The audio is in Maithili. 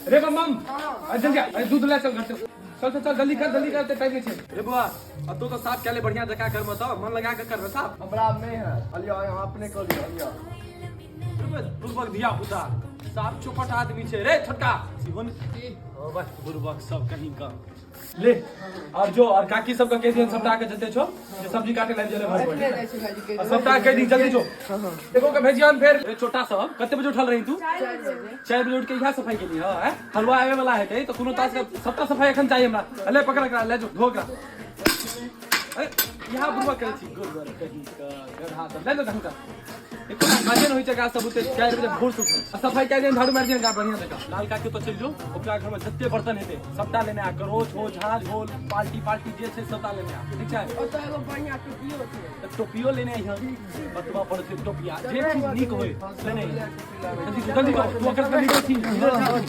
रे बम बम, अरे जल्दी आ, अरे दूध ले चल घर से। चल चल चल, जल्दी कर, जल्दी कर, ते टाइम नहीं छै। रे बुआ, अब तो साफ केले बढ़िया जका कर मत, मन लगा के कर साफ। हमरा नहीं है अलिया, यहाँ अपने कर लियो अलिया। बुड़बक धिया पुता, साफ चौपट आदमी छै रे छोटका। जीवन ओ बस बुड़बक सब कहीं का। ले और जो और काकी सबके कह दियन सबटा के जते छो जे सब्जी काटे लाबि जले घर पर और सबटा कह दी जल्दी जो देखो के भेजियन। फेर ए छोटा सब, कते बजे उठल रही तू? 4 बजे उठ के इहा सफाई केली। हां, हैं? हलवा आवे वाला हेतै त कोनो तास के सबटा सफाई एखन चाहिए हमरा। ले पकड़ एकरा, ले जो धो एकरा। अरे यहाँ बुढ़वा करै छी गोबर कहीं का गधा सब ले लो ढंग का। एको काजे नहि होइ छै। गाछ सब उठे 4 बजे भोर से उठल आ सफाई कए दियन, झाड़ू मारि दियन जा बढ़िया जकाँ। लाल काकी तो चलि जो, ओकरा घर में जते बर्तन हेतै सबटा लेने आ, करोछ हो, झाँझ हो, पाल्टी पाल्टी जे छै सबटा लेने आ, ठीक छै? ओतऽ एगो बढ़िया टोपियो छै। तऽ टोपियो लेने अइहन, बतबा पड़ै छै टोपिया, जे चीज नीक होइ लेने अइहन। जल्दी जल्दी जाओ, तू अकर लीडर छी, लीडर छी।